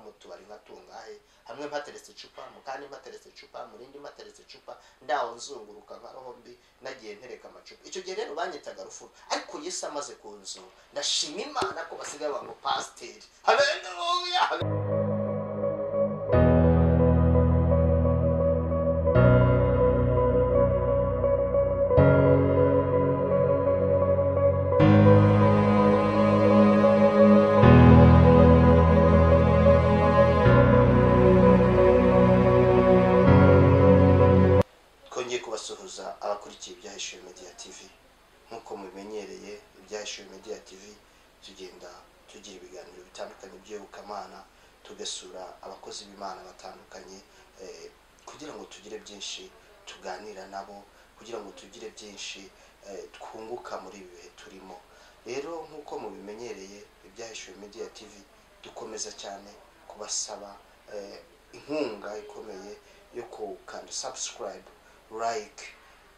mu tubari nka tungahe, hamwe mpateretse icupa, mu kandi mpateretse icupa, mu rindi mpateretse icupa, ndaho nzunguruka nka roho mbi nagiye ntereka amacupa. Icyo gihe rero banyitaga rufuro, ariko Yesu amaze kunzura ndashima Imana ko basigaye bango pasiteri. Haleluya. Kubasuhuza abakurikiye Ibyahishuwe Media TV. Nkuko mubimenyereye, Ibyahishuwe Media TV tugenda tugira ibiganiro bitandukanye by'iyobokamana, tugasura abakozi b'Imana batandukanye, kugira ngo tugire byinshi tuganira nabo, kugira ngo tugire byinshi twunguka muri ibi bihe turimo. Rero nkuko mubimenyereye, Ibyahishuwe Media TV dukomeza cyane kubasaba inkunga ikomeye yo gukanda subscribe, like,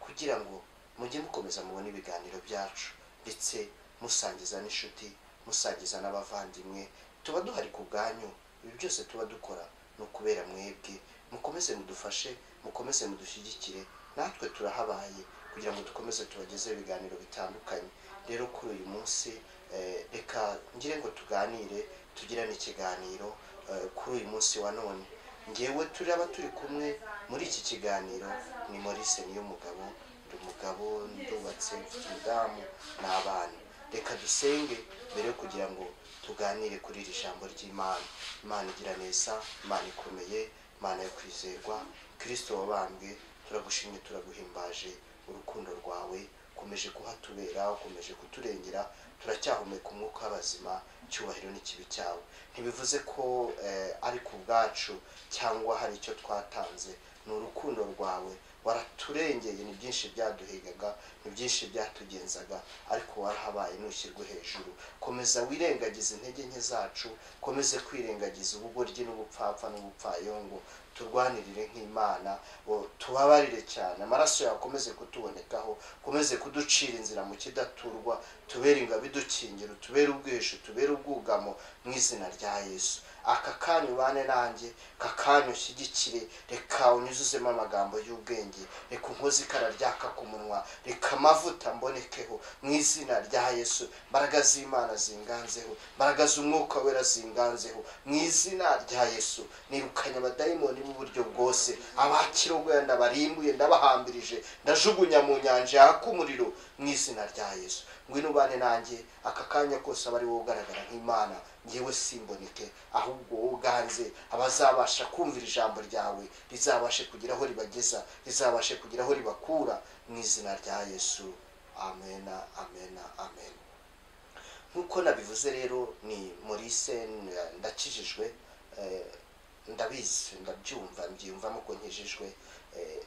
kugira ngo mujye mukomeza mubone ibiganiro byacu, ndetse musangiza n'inshuti, musangiza n'abavandimwe. Tuba duhari ku bwanyu, ibi byose tuba dukora no kubera mwebwe. Mukomeze mudufashe, mukomeze mudushyigikire, natwe turahabaye kugira ngo dukomeze tubagezeho ibiganiro bitandukanye. Rero kuri uyu munsi reka ngire ngo tuganire, tugirane ikiganiro kuri uyu munsi wa none. Ngewe turaba turi kumwe muri iki kiganiro ni Maurice Niyomugabo, ndi umugabo, ndubatse, mfite umudamu n'abana. Reka dusenge mbere yo kugira ngo tuganire kuri iri jambo ry'Imana. Imana igira neza, Imana ikomeye, Imana yo kwizerwa, Kristo wabambwe, turagushimye, turaguhimbaje urukundo rwawe ukomeje kuhatubera, ukomeje kuturengera, turacyahumeka umwuka w'abazima, cyubahiro n'ikibi cyawe. Ntibivuze ko ari ku bwacu cyangwa hari icyo twatanze, ni urukundo rwawe waraturengeye. Ni byinshi byaduhigaga, ni byinshi byatugenzaga, ariko warahabaye, nushyirwe hejuru. Komeza wirengagiza intege nke zacu, komeze kwirengagiza ubugoryi n'ubupfapfa n'ubupfayongo, turwanirire nk'Imana, tubabarire cyane, amaraso yawe akomeze kutubonekaho, komeze kuducira inzira mu kidaturwa, tubere ingabo idukingira, tubere ubwihisho, tubere ubwugamo mu izina rya Yesu. Aka kanya ubane nanjye, aka kanya ushyigikire, reka unyuzuzemo amagambo y'ubwenge, reka unkoze ikara ryaka ku munwa, reka amavuta mbonekeho mu izina rya Yesu. Imbaraga z'Imana zinganzeho, imbaraga z'Umwuka Wera zinganzeho mu izina rya Yesu. Nirukanye abadayimoni b'uburyo bwose, abakirogoya ndabarimbuye, ndabahambirije, ndajugunya mu nyanja yaka umuriro mu izina rya Yesu. Ngwino ubane nanjye aka kanya kose, aba ari wowe ugaragara nk'Imana, ngewe simboneke, ahubwo wowe uganze, abazabasha kumvira ijambo ryawe rizabashe kugira aho ribageza, rizabashe kugira aho ribakura mu izina rya Yesu. Amena, amena, amen. Nkuko nabivuze rero, ni Maurice, ndakijijwe, ndabizi, ndabyumva, mbyiyumvamo ko nkijijwe.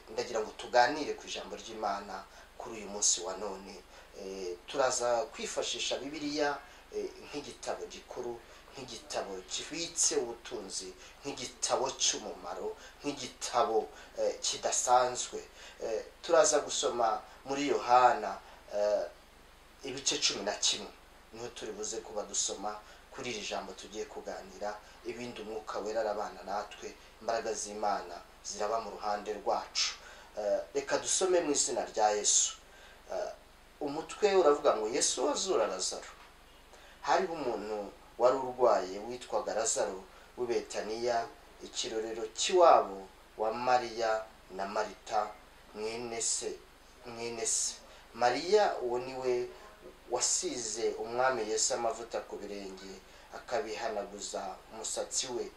Ndagira ngo tuganire ku ijambo ry'Imana kuri uyu munsi wa none. Turaza kwifashisha Bibiliya nk'igitabo gikuru, nk'igitabo kibitse ubutunzi, nk'igitabo cy'umumaro, nk'igitabo kidasanzwe. Turaza gusoma muri Yohana ibice 11, niho turi buze kuba dusoma kuri iri jambo tugiye kuganira. Ibindi Umwuka Wera arabana natwe, imbaraga z'Imana ziraba mu ruhande rwacu. Reka dusome mu izina rya Yesu. Umutwe uravuga ngo Yesu azura Lazaro. Hariho umuntu wari urwaye witwaga Lazaro w'i Betaniya, ikirorero cy'iwabo wa Mariya na Marita mwene se. Mariya uwo niwe wasize umwami Yesu amavuta ku birenge, akabihanaguza umusatsi we.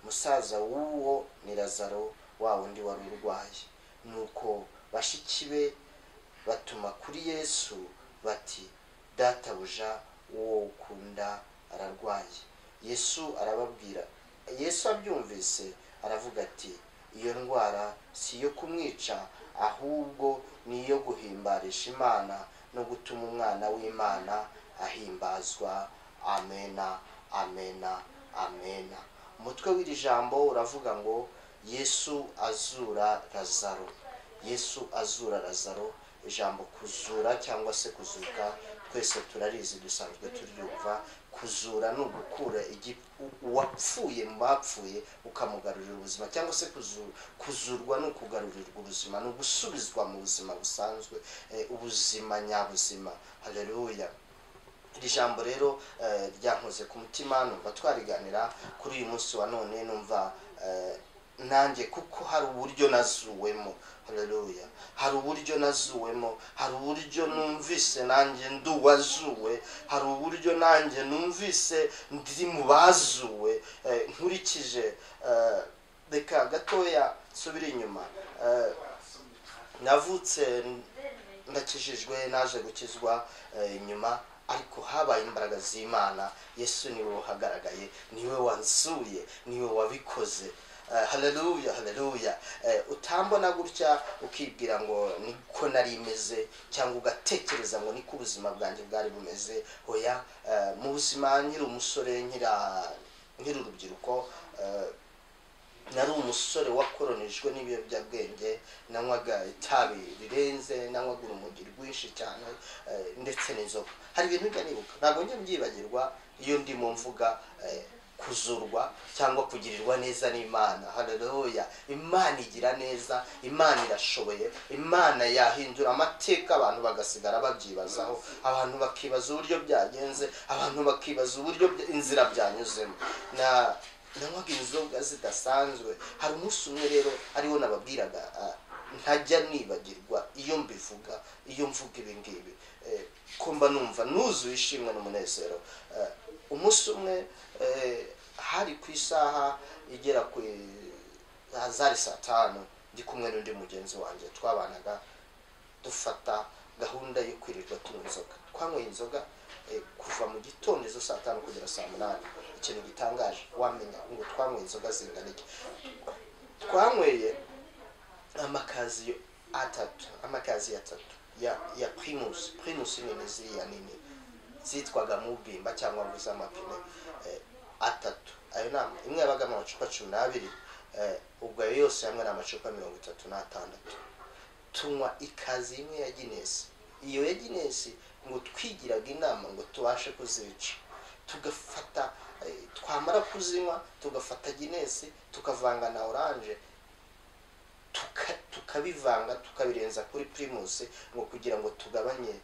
Musaza w'uwo ni Lazaro, wa wundi wari urwaye. Nuko bashiki be batuma kuri Yesu bati, databuja, uwo ukunda ararwaye. Yesu arababwira. Yesu abyumvise aravuga ati, iyo ndwara si iyo kumwica, ahubwo ni iyo guhimbarisha Imana no gutuma umwana w'Imana ahimbazwa. Amena, amena, amena. Umutwe w'iri jambo uravuga ngo Yesu azura Lazaro. Yesu azura Lazaro. Ijambo kuzura cyangwa se kuzuka twese turarizi, dusanzwe turyumva. Kuzura ni ugukura uwapfuye mu bapfuye ukamugarurira ubuzima, cyangwa se kuzurwa ni ukugarurirwa ubuzima, ni ugusubizwa mu buzima busanzwe, ubuzima nyabuzima. Haleluya. Iri jambo rero ryankoze ku mutima, numva twariganira kuri uyu munsi wa none, numva nanjye kuko hari uburyo nazuwemo. Haleluya. Hari uburyo nazuwemo, hari uburyo numvise nanjye nduwazuwe, hari uburyo nanjye numvise ndi mu bazuwe. Nkurikije reka gatoya nsubire inyuma. Navutse ndakijijwe, naje gukizwa inyuma, ariko habaye imbaraga z'Imana. Yesu niwe wahagaragaye, niwe wanzuye, niwe wabikoze. Haleluya, haleluya. Utambona gutya ukibwira ngo niko nari meze, cyangwa ugatekereza ngo niko ubuzima bwanjye bwari bumeze. Oya, mu buzima nkiri umusore, nkiri urubyiruko, nari umusore wakoronijwe n'ibiyobyabwenge, nanywaga itabi rirenze, nanywaga urumogi rwinshi cyane, ndetse n'inzoga. Hari ibintu njya nibuka, ntabwo njya mbyibagirwa iyo ndimo mvuga kuzurwa cyangwa kugirirwa neza n'Imana. Haleluya. Imana igira neza, Imana irashoboye, Imana yahindura amateka abantu bagasigara babyibazaho, abantu bakibaza uburyo byagenze, abantu bakibaza uburyo inzira byanyuzemo. Nanywaga inzoga zidasanzwe. Hari umunsi umwe rero ariwo nababwiraga, ntajya nibagirwa iyo mbivuga, iyo mvuga ibi ngibi, ko mba numva nuzuye ishimwe n'umunezero. Umunsi umwe hari ku isaha igera ku zari saa 5, ndi kumwe n'undi mugenzi wanjye twabanaga, dufata gahunda yo kwirirwa tunywa inzoga. Twanyweye inzoga kuva mu gitondo izo saa 5 kugera saa 8. Ikintu gitangaje, wamenya ngo twanyweye inzoga zingana iki? Twanyweye amakaziyo atatu, amakaziyo atatu ya Primus. Primus nini, ziriya nini zitwaga mubimba cyangwa ngo z'amapine, atatu. Ayo nama imwe yabaga amacupa 12, ubwo ayo yose hamwe n'amacupa 36. Tunywa ikazi imwe ya Guinness. Iyo ya Guinness ngo twigiraga inama ngo tubashe kuzica, tugafata twamara kuzinywa tugafata Guinness tukavanga na orange, tukabivanga tukabirenza kuri Primus, ngo kugira ngo tugabanye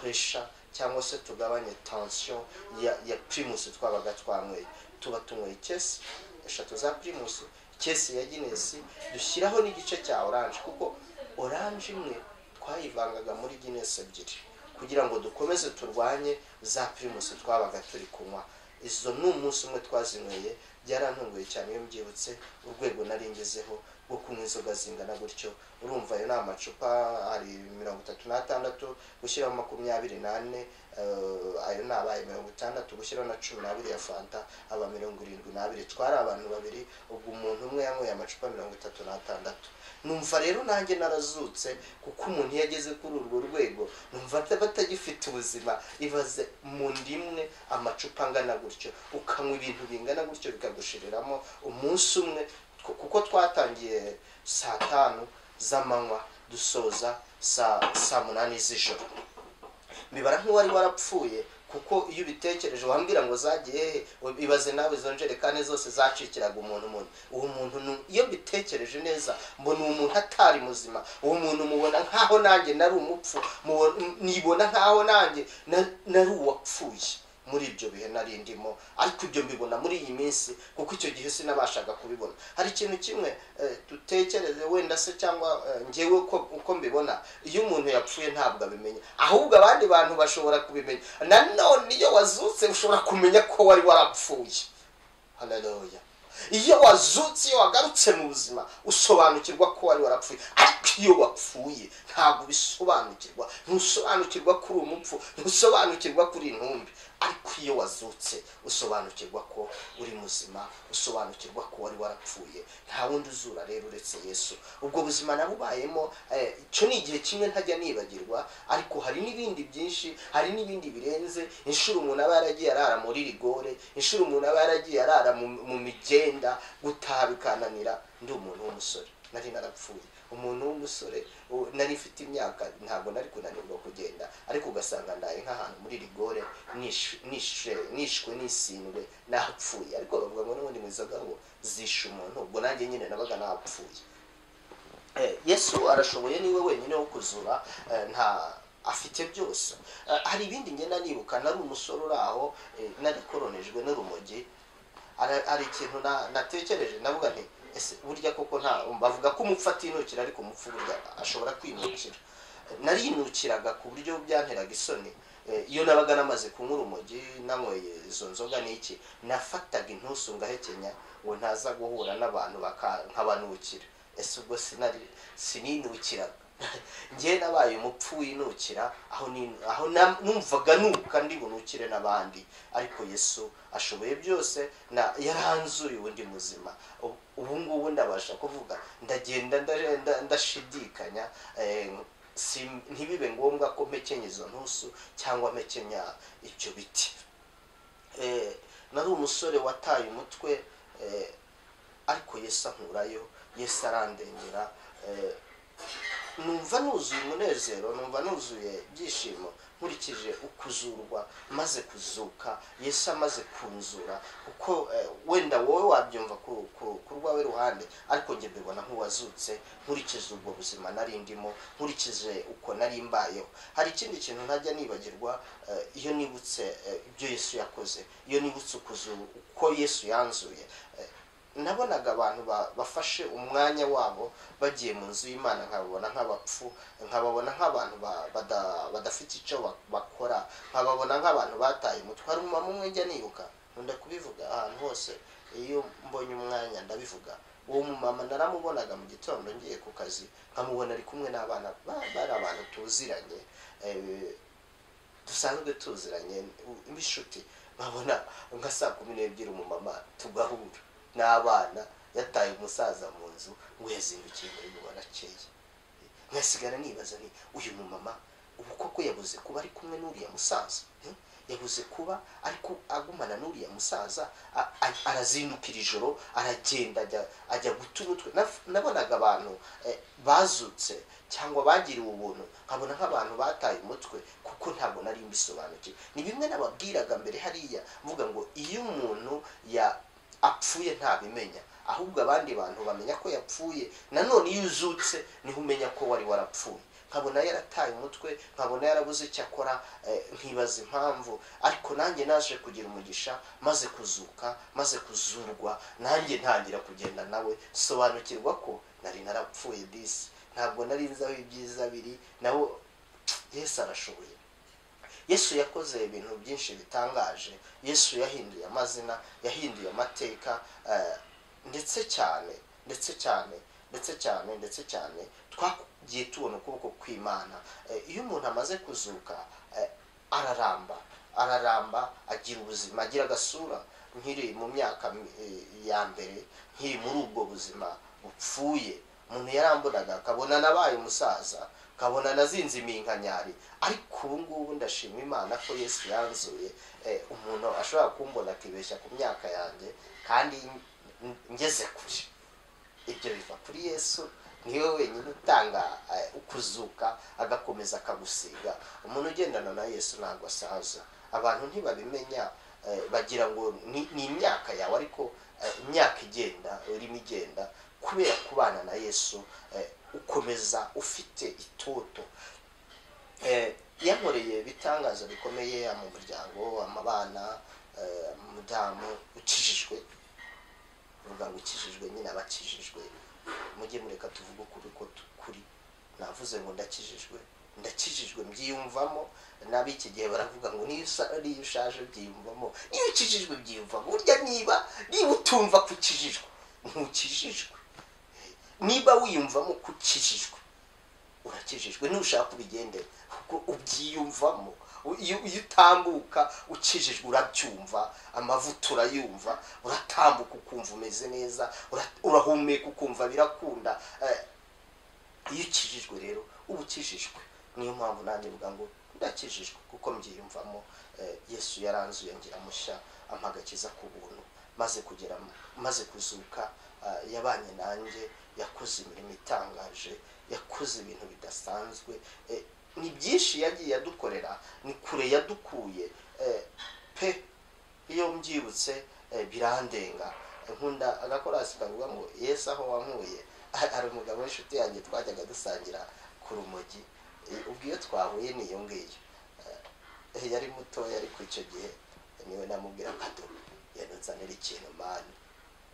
pressure cyangwa se tugabanye tension ya Primus twabaga twanyweye. Tuba tunyweye ikesi 3 za Primus, ikesi ya Guinness, dushyiraho n'igice cya orange, kuko orange imwe twayivangaga muri Guinness 2 kugira ngo dukomeze turwanye za Primus twabaga turi kunywa. Izo ni umunsi umwe twazinyweye, byarantunguye cyane iyo mbyibutse urwego nari ngezeho rwo kunywa inzoga zingana gutyo. Urumva ayo ni amacupa ari 36 gushyiraho 24, ayo ni abaye 60 gushyiraho na 12 ya Fanta, aba 72. Twari abantu babiri, ubwo umuntu umwe yanyweye amacupa 36. Numva rero nanjye narazutse, kuko umuntu iyo ageze kuri urwo rwego numva batagifite ubuzima. Ibaze mu ndimwe amacupa angana gutyo, ukanywa ibintu bingana gutyo bikagushiriramo umunsi umwe, kuko twatangiye saa 5 z'amanywa dusoza saa 8 z'ijoro. Mbibara nk'uwari warapfuye, kuko iyo ubitekereje wambwira ngo zagiye he? Ibaze nawe izo njerekani zose zacikiraga umuntu. Uwo muntu iyo mbitekereje neza mbona uwo muntu atari muzima, uwo muntu mubona nkaho nanjye nari umupfu, nibona nkaho nanjye nari uwapfuye muri ibyo bihe nari ndimo. Ariko ibyo mbibona muri iyi minsi, kuko icyo gihe sinabashaga kubibona. Hari ikintu kimwe dutekereze wenda se, cyangwa ngewe uko mbibona, iyo umuntu yapfuye ntabwo abimenya, ahubwo abandi bantu bashobora kubimenya. Nanone iyo wazutse ushobora kumenya ko wari warapfuye. Haleluya. Iyo wazutse, iyo wagarutse mu buzima, usobanukirwa ko wari warapfuye. Ariko iyo wapfuye ntabwo bisobanukirwa, ntusobanukirwa kuri umupfu, ntusobanukirwa kuri intumbi. Ariko iyo wazutse usobanukirwa ko uri muzima, usobanukirwa ko wari warapfuye. Nta wundi uzura rero uretse Yesu. Ubwo buzima nabubayemo, icyo ni igihe kimwe ntajya nibagirwa, ariko hari n'ibindi byinshi, hari n'ibindi birenze. Inshuro umuntu aba yaragiye arara muri rigore, inshuro umuntu aba yaragiye arara mu migenda, gutaha bikananira. Ndi umuntu w'umusore, nari narapfuye. Umuntu w'umusore nari mfite imyaka, ntabwo nari kunanirwa kugenda, ariko ugasanga ndaye nk'ahantu muri rigore, nishwe nisindwe, napfuye. Ariko bavuga ngo n'ubundi mu nzoga ngo zishe umuntu, ubwo nanjye nyine nabaga napfuye. Yesu arashoboye, niwe wenyine wo kuzura, nta afite byose. Hari ibindi ngenda nibuka. Nari umusore uri aho, narikoronejwe n'urumogi. Hari ikintu natekereje, ndavuga nti: "Ese burya koko nta bavuga ko umupfu atinukira, ariko umupfu burya ashobora kwinukira." Narinukiraga ku buryo byanteraga isoni. Iyo nabaga namaze kunywa urumogi, nanyweye izo nzoga n'iki, nafataga intusu ngahekenya ngo ntaza guhura n'abantu nkabanukira. Ese ubwo sinari sininukiraga? Njye nabaye umupfu winukira, aho numvaga nuka ndi bunukire n'abandi. Ariko Yesu ashoboye byose, na yaranzuye, ubundi muzima. Ubu ngubu ndabasha kuvuga, ndagenda, ndashidikanya, ntibibe ngombwa ko mpekenya izo ntusu cyangwa mpekenya ibyo biti. Nari umusore wataye umutwe, ariko Yesu ankurayo, Yesu arandengera. Numva nuzuye umunezero, numva nuzuye ibyishimo, nkurikije ukuzurwa, maze kuzuka, Yesu amaze kunzura. Kuko wenda wowe wabyumva ku rwawe ruhande, ariko njye mbibona nk'uwazutse, nkurikije ubwo buzima nari ndimo, nkurikije uko nari mbayeho. Hari ikindi kintu ntajya nibagirwa, iyo nibutse ibyo Yesu yakoze, iyo nibutse uko Yesu yanzuye. Nabonaga abantu bafashe umwanya wabo bagiye mu nzu y'Imana, nkababona nk'abapfu, nkababona nk'abantu badafite icyo bakora, nkababona nk'abantu bataye umutwe. Hari umumama umwe njya nibuka, nkunda kubivuga ahantu hose, iyo mbonye umwanya ndabivuga. Uwo mumama naramubonaga mu gitondo ngiye ku kazi, nkamubona ari kumwe n'abana, bari abantu tuziranye, dusanzwe tuziranye b'inshuti. Nkabona nka saa 12 umumama tugahura n'abana, yataye umusaza mu nzu ngo yazindukiye muri Mubarakeye. Nkasigara nibaza nti: "Uyu mumama ubu koko yabuze kuba ari kumwe n'uriya musaza? Yabuze kuba ariko agumana n'uriya musaza, arazindukira ijoro, aragenda ajya guta umutwe." Nabonaga abantu bazutse cyangwa bagiriwe ubuntu, nkabona nk'abantu bataye umutwe, kuko ntabwo nari mbisobanukiwe. Ni bimwe nababwiraga mbere hariya, mvuga ngo iyo umuntu ya apfuye ntabimenya, ahubwo abandi bantu bamenya ko yapfuye. Nanone iyo uzutse niho umenya ko wari warapfuye. Nkabona yarataye umutwe, nkabona yarabuze icyo akora, nkibaza impamvu. Ariko nanjye naje kugira umugisha, maze kuzuka, maze kuzurwa, nanjye ntangira kugenda nawe, sobanukirwa ko nari narapfuye disi, ntabwo nari nzi aho ibyiza biri. Nabo Yesu arashoboye. Yesu yakoze ibintu byinshi bitangaje. Yesu yahinduye amazina, yahinduye amateka, ndetse cyane, ndetse cyane, ndetse cyane, ndetse cyane twagiye tubona ukuboko kw'Imana. Iyo umuntu amaze kuzuka, araramba, araramba, agira ubuzima, agira agasura. Nkiri mu myaka ya mbere, nkiri muri ubwo buzima bupfuye, umuntu yarambonaga akabona nabaye umusaza, akabona nazinze iminkanyari. Ariko ubu ngubu ndashima Imana ko Yesu yanzuye. Umuntu ashobora kumbona akibeshya ku myaka yanjye kandi ngeze kure. Ibyo biva kuri Yesu, niwe wenyine utanga ukuzuka, agakomeza akagusiga. Umuntu ugendana na Yesu ntabwo asaza. Abantu ntibabimenya, bagira ngo ni imyaka yawe, ariko imyaka igenda irimo igenda kubera kubana na Yesu, ukomeza ufite itoto. Yankoreye ibitangaza bikomeye mu muryango, amabana, umudamu ukijijwe. Uvuga ngo ukijijwe nyine, abakijijwe mujye mureka tuvuge ukuri ko kuri. Navuze ngo ndakijijwe, ndakijijwe, mbyiyumvamo. N'ab'iki gihe baravuga ngo niyo ushaje byiyumvamo, niyo ukijijwe byiyumvamo. Burya niba utumva ko ukijijwe, ntukijijwe. Niba wiyumvamo ko ukijijwe, urakijijwe. Nushaka ubigendera kuko ubyiyumvamo. Iyo utambuka ukijijwe urabyumva, amavuta urayumva, uratambuka ukumva umeze neza, urahumeka ukumva birakunda. Iyo ukijijwe rero uba ukijijwe. Niyo mpamvu nanjye mvuga ngo ndakijijwe kuko mbyiyumvamo. Yesu yaranzuye ngira mushya, ampa agakiza ku buntu. Maze kugera, maze kuzuka, yabanye nanjye, yakoze imirimo itangaje, yakoze ibintu bidasanzwe. Ni byinshi yagiye adukorera, ni kure yadukuye pe. Iyo mbyibutse birandenga. Nkunda agakorasi kavuga ngo Yesu aho wankuye. Hari umugabo w'inshuti yanjye twajyaga dusangira ku rumogi, ubwo iyo twahuye niyo ngiyo, yari mutoya, ariko icyo gihe niwe namubwira kado yanuzanira ikintu mani,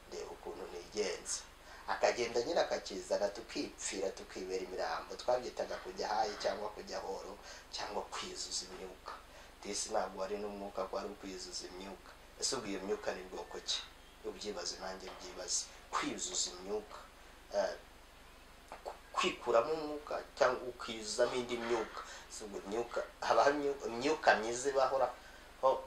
ndeba ukuntu nigenza, akagenda nyine akakizana, tukipfira tukibera imirambo. Twabyitaga kujya hayi cyangwa kujya horo cyangwa kwizuza imyuka. Disi ntabwo wari n'umwuka, ko ari ukwizuza imyuka. Ese ubwo iyo myuka ni bwoko ki? Ubyibaze nanjye byibaze. Kwizuza imyuka, kwikuramo umwuka cyangwa ukizamo indi myuka. Si ubwo imyuka, habaho imyuka myiza ibahora.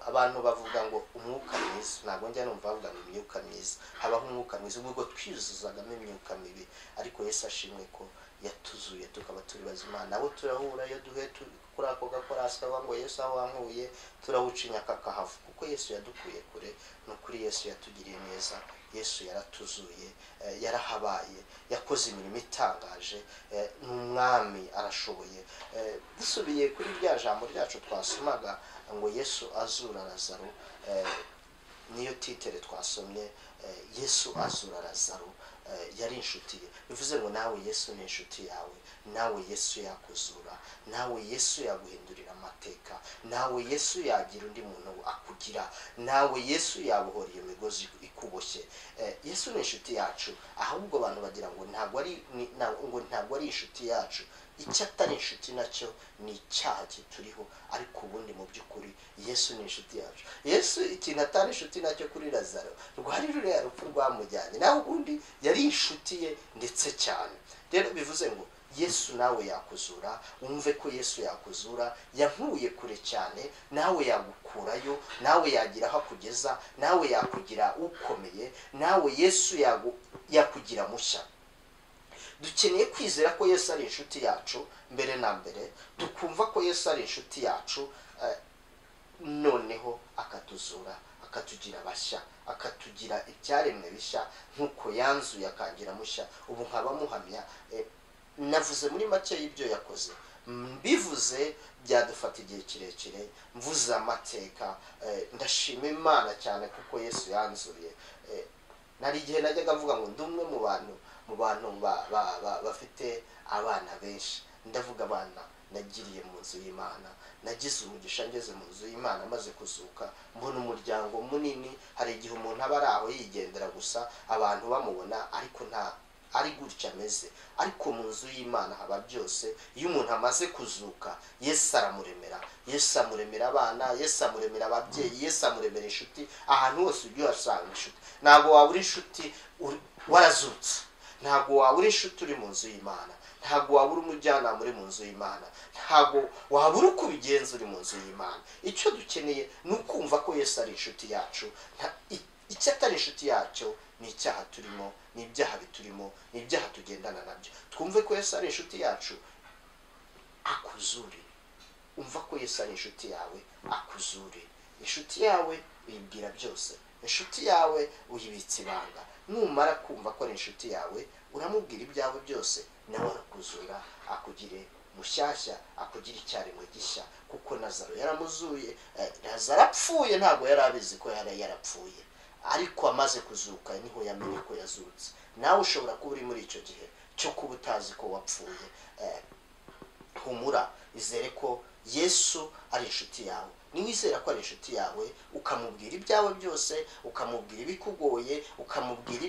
Abantu bavuga ngo umwuka mwiza, ntabwo njya numva bavuga ngo imyuka myiza. Habaho umwuka mwiza, ubwo twizuzagamo imyuka mibi. Ariko Yesu ashimwe ko yatuzuye tukaba turi bazima. Nabo turahura iyo duhe kuri ako gakorasi kavuga ngo Yesu aho wankuye, turawucinya kakahava, kuko Yesu yadukuye kure. Ni ukuri Yesu yatugiriye neza, Yesu yaratuzuye, yarahabaye, yakoze imirimo itangaje, ni umwami, arashoboye. Dusubiye kuri rya jambo ryacu twasomaga ngo Yesu azura Lazaro, niyo titere twasomye, Yesu azura Lazaro, yari inshuti ye. Bivuze ngo nawe Yesu ni inshuti yawe, nawe Yesu yakuzura, nawe Yesu yaguhindurira amateka, nawe Yesu yagira undi muntu akugira, nawe Yesu yabohora iyo migozi ikuboshye. Yesu ni inshuti yacu. Ahubwo abantu bagira ngo ntabwo ari ngo ntabwo ari inshuti yacu. Icyo atari inshuti nacyo ni icyaha kituriho, ariko ubundi mu by'ukuri Yesu ni inshuti yacu. Yesu ikintu atari inshuti nacyo kuri Lazaro rwari ruriya rupfu rwamujyanye, naho ubundi yari inshuti ye ndetse cyane. Rero bivuze ngo Yesu nawe yakuzura, wumve ko Yesu yakuzura, yankuye kure cyane, nawe yagukurayo, nawe yagira aho akugeza, nawe yakugira ukomeye, nawe Yesu yakugira mushya. Dukeneye kwizera ko Yesu ari inshuti yacu mbere na mbere, tukumva ko Yesu ari inshuti yacu, noneho akatuzura, akatugira bashya, akatugira ibyaremwe bishya, nk'uko yanzuye akangira mushya, ubu nkaba muhamya. Navuze muri make y'ibyo yakoze, mbivuze byadufata igihe kirekire, mvuze amateka. Ndashima Imana cyane kuko Yesu yanzuye. Nari igihe najyaga mvuga ngo ndi umwe mu bantu bafite abana benshi. Ndavuga abana nagiriye mu nzu y'Imana, nagize umugisha ngeze mu nzu y'Imana, maze kuzuka mbona umuryango munini. Hari igihe umuntu aba ari aho yigendera gusa, abantu bamubona ariko nta ari gutya ameze, ariko mu nzu y'Imana haba byose. Iyo umuntu amaze kuzuka, Yesu aramuremera, Yesu amuremera abana, Yesu amuremera ababyeyi, Yesu amuremera inshuti. Ahantu hose ujya uhasanga inshuti. Ntabwo wabura inshuti warazutse, ntabwo wabura inshuti uri mu nzu y'Imana, ntabwo wabura umujyanama uri mu nzu y'Imana, ntabwo wabura uko ubigenza uri mu nzu y'Imana. Icyo dukeneye ni ukumva ko Yesu ari inshuti yacu. Icyo atari inshuti yacyo ni icyaha turimo, ni ibyaha biturimo, ni ibyaha tugendana nabyo. Twumve ko Yesu ari inshuti yacu, akuzure. Umva ko Yesu ari inshuti yawe, akuzure. Inshuti yawe uyibwira byose, inshuti yawe uyibitsa ibanga. Numara kumva ko ari inshuti yawe, uramubwira ibyawe byose, nawe arakuzura, akugire mushyashya, akugira icyaremwe gishya. Kuko Lazaro yaramuzuye. Lazaro apfuye ntabwo yari abizi ko yari yarapfuye, ariko amaze kuzuka niho yamenye ko yazutse. Nawe ushobora kuba uri muri icyo gihe cyo kuba utazi ko wapfuye. Humura, izere ko Yesu ari inshuti yawe. Niwizera ko ari inshuti yawe, ukamubwira ibyawe byose, ukamubwira ibikugoye, ukamubwira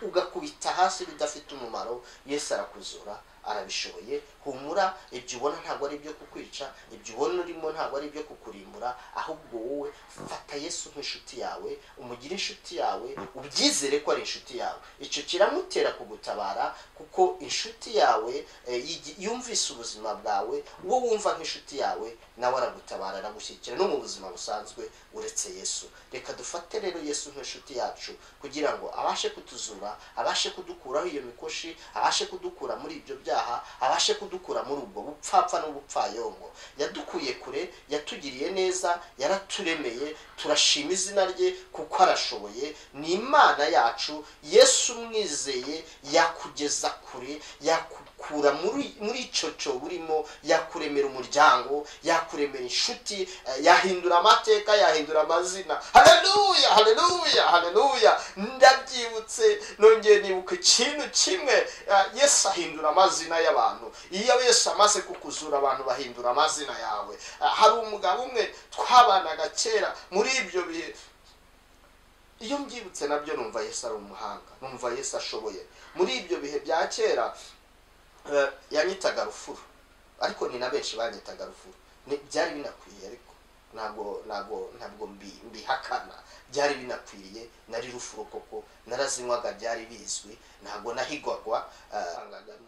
ugakubita hasi bidafite umumaro, Yesu arakuzura, arabishoboye. Humura, ibyo ubona ntabwo ari ibyo kukwica, ibyo ubona urimo ntabwo ari ibyo kukurimbura, ahubwo wowe fata Yesu nk'inshuti yawe, umugire inshuti yawe, ubyizere ko ari inshuti yawe. Icyo kiramutera kugutabara, kuko inshuti yawe yumvise ubuzima bwawe, uwo wumva nk'inshuti yawe nawe aragutabara, aragushyigikira no mu buzima busanzwe uretse Yesu. Reka dufate rero Yesu nk'inshuti yacu kugira ngo abashe kutuzura. kutuzura, abashe kudukuraho iyo mikoshi, abashe kudukura muri ibyo byaha, abashe kudukura muri ubwo bupfapfa n'ubupfayongo. Yadukuye kure, yatugiriye neza, yaraturemeye, turashima izina rye kuko arashoboye. Ni Imana yacu. Yesu umwizeye yakugeza kure, yakukura muri icyo cyobo urimo, yakuremera umuryango, yakuremera inshuti, yahindura amateka, yahindura amazina. Haleluya, haleluya, haleluya. Ndabyibutse, nongeye nibuka ikintu kimwe. Yesu ahindura amazina y'abantu. Iyo Yesu amaze kukuzura, abantu bahindura amazina yawe. Hari umugabo umwe twabanaga kera muri ibyo bihe, iyo mbyibutse nabyo numva Yesu ari umuhanga, numva Yesu ashoboye. Muri ibyo bihe bya kera yanyitaga Rufuro, ariko ni na benshi banyitaga Rufuro. Byari binakwiye, ariko ntabwo mbihakana, byari binakwiriye. Nari Rufuro koko, narazinywaga, byari bizwi, ntabwo nahigwagwa.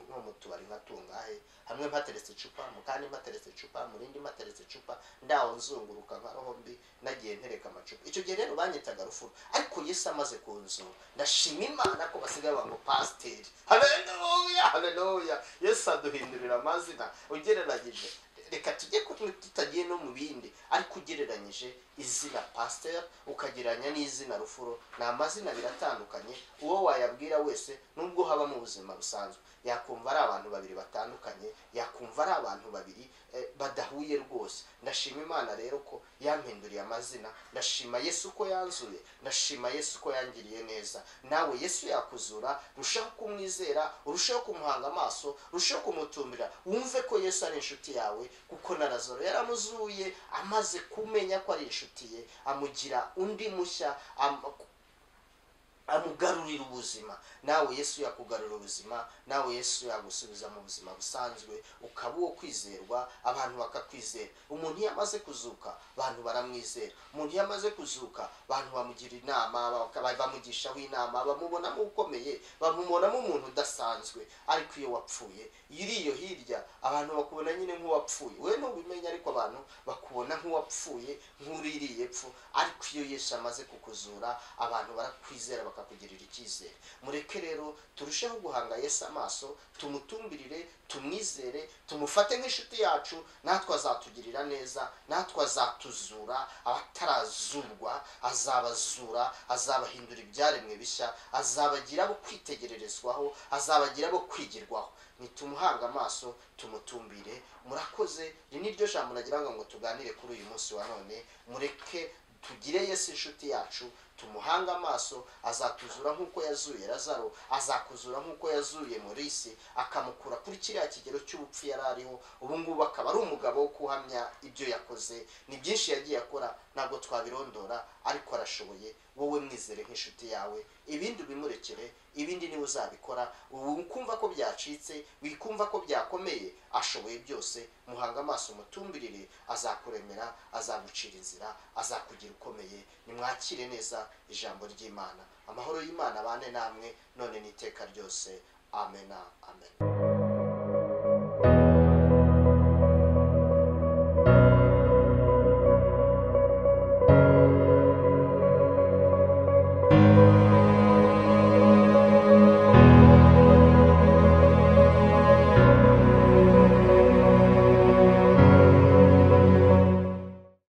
Nko mu tubari nka tungahe, hamwe mpateretse icupa, mu kandi mpateretse icupa, mu rindi mpateretse icupa, ndaho nzunguruka nka roho mbi, nagiye ntereka amacupa. Icyo gihe rero banyitaga Rufuro, ariko Yesu amaze kunzura, ndashima Imana ko basigaye bango pasiteri. Haleluya, haleluya. Yesu aduhindurira amazina. Ugereranyije, reka tujye tutagiye no mu bindi, ariko ugereranyije izina pasiteri ukagereranya n'izina Rufuro, ni amazina biratandukanye. Uwo wayabwira wese, nubwo haba mu buzima busanzwe, yakumva ari abantu babiri batandukanye, yakumva ari abantu babiri badahuye rwose. Ndashima Imana rero ko yampinduriye amazina, ndashima Yesu ko yanzuye, ndashima Yesu ko yangiriye neza. Nawe Yesu yakuzura, rushaho kumwizera, urushaho kumuhanga amaso, rushaho kumutumbira, wumve ko Yesu ari inshuti yawe, kuko na Lazaro yaramuzuye amaze kumenya ko ari inshuti ye, amugira undi mushya, amugarurira ubuzima. Nawe Yesu yakugarurira ubuzima, nawe Yesu yagusubiza mu buzima busanzwe, ukaba uwo kwizerwa, abantu bakakwizera. Umuntu iyo amaze kuzuka, abantu baramwizera. Umuntu iyo amaze kuzuka, abantu bamugira inama, bamugishaho inama, bamubonamo ukomeye, bamubonamo umuntu udasanzwe. Ariko iyo wapfuye, iri iyo hirya, abantu bakubona nyine nk'uwapfuye. We ntubimenya, ariko abantu bakubona nk'uwapfuye, nk'uririye epfo. Ariko iyo Yesu amaze kukuzura, abantu barakwizera, bakakugirira icyizere. Mureke rero turusheho guhanga Yesu amaso, tumutumbirire, tumwizere, tumufate nk'inshuti yacu, natwe azatugirira neza, natwe azatuzura. Abatarazurwa azabazura, azabahindura ibyaremwe bishya, azabagira abo kwitegererezwaho, azabagira abo kwigirwaho. Nitumuhanga amaso, tumutumbire. Murakoze. Iri ni ryo jambo nagira ngo tuganire kuri uyu munsi wa none. Mureke tugire Yesu inshuti yacu, tumuhanga amaso, azatuzura nk'uko yazuye Lazaro, azakuzura nk'uko yazuye Morisi, akamukura kuri kiriya kigero cy'ubupfu yari ariho, ubu ngubu akaba ari umugabo wo kuhamya ibyo yakoze. Ni byinshi yagiye akora, ntabwo twabirondora, ariko arashoboye. Wowe mwizere nk'inshuti yawe, ibindi ubimurekere, ibindi niwe uzabikora. Ukumva ko byacitse, wikumva ko byakomeye, ashoboye byose. Muhanga amaso, mutumbirire, azakuremera, azagucira inzira, azakugira ukomeye. Nimwakire neza ijambo ry'Imana. Amahoro y'Imana abane namwe none n'iteka ryose. Amena, amen.